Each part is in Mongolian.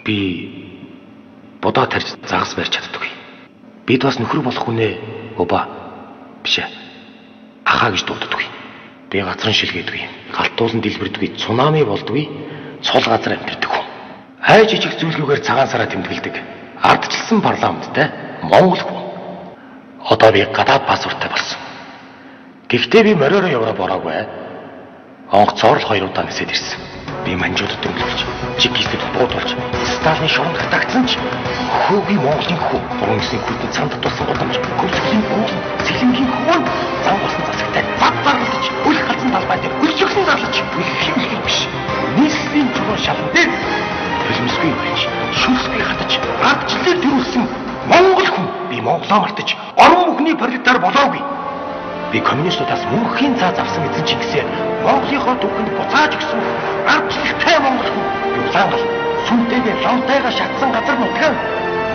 Би будаа тарьж загас барьж чаддаггүй. Бид бас нөхөр болох хүнээ оба биш ээ. Ахаа гэж дууддаггүй. Би газрын шилгээдгүй. Галтуулан дэлбэрдэггүй, цунами болдгүй, цул газар амьдардаг хүн. Хай жижиг зүйлгүйгээр цагаан сараа тэмдэглэдэг. Ардчилсан парламенттай Монгол хүн. Одоо би гадаад паспорттай болсон. Гэхдээ би мориороо яваа бороогүй. Онгоцоор л 2 удаа нисээд ирсэн. Би манжуудад дөнгөлж, чекистэд буудулж, Сталины шоронд хатагдсан ч хөөгүй Монголын хүү, Бурун гисийн хүйтэн цан татуулсан гудамж, хөвсгөлийн гүйл, сэлэнгийн хөвөн зам болсон засагтай зад зарлаж, үлх галзан талбай дээр хөлжигсэн зарлаж, хэмлэх биш. Нийслэлийн чулуун шалан дээр төлөмсгүй байж, шүлсгүй хатаж, ардчлалыг төрүүлсэн Монгол хүн. Би Монголоо мартаж, орон бүхний пролетар болоогүй. Би коммунистуудаас мөнхийн цаа завсан эзэн Чингисээ Монголынхоо түүхэнд буцааж өгсөн ардчлалтай Монгол хүн. Би улаангал сүнтэйгээ лавтайгаа шатсан газар нутгаан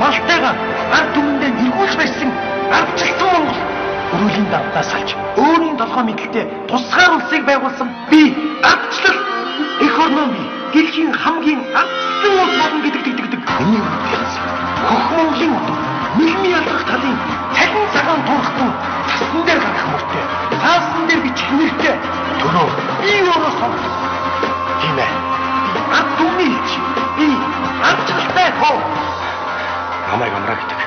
малтайгаа ард түмэндээ эргүүлж барьсан ардчилсан Монгол. Өрөөлийн давтаас салж өөрийн толгой мэдлэлтэй тусгаар улсыг байгуулсан би ардчлал эх орноо би дэлхийн хамгийн ардчилсан улс болно гэдэг гэдэг. Миний янз хөх Монголын удам нийгмийн ялгах талын цалин цагаан туурхтан цасан дээр гарах мөртэй, цаасан дээр бичих нэртэй төрөө би өөрөө сонгодог. Тийм ээ. Би ард түмний элч. Би ардчилалтай хоо. Намайг амраа гэдэг.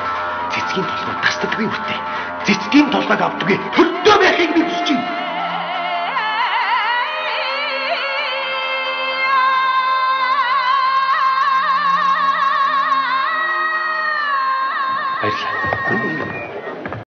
Цэцгийн толгой тасдаггүй үртэй. Цэцгийн толгойг авдаггүй.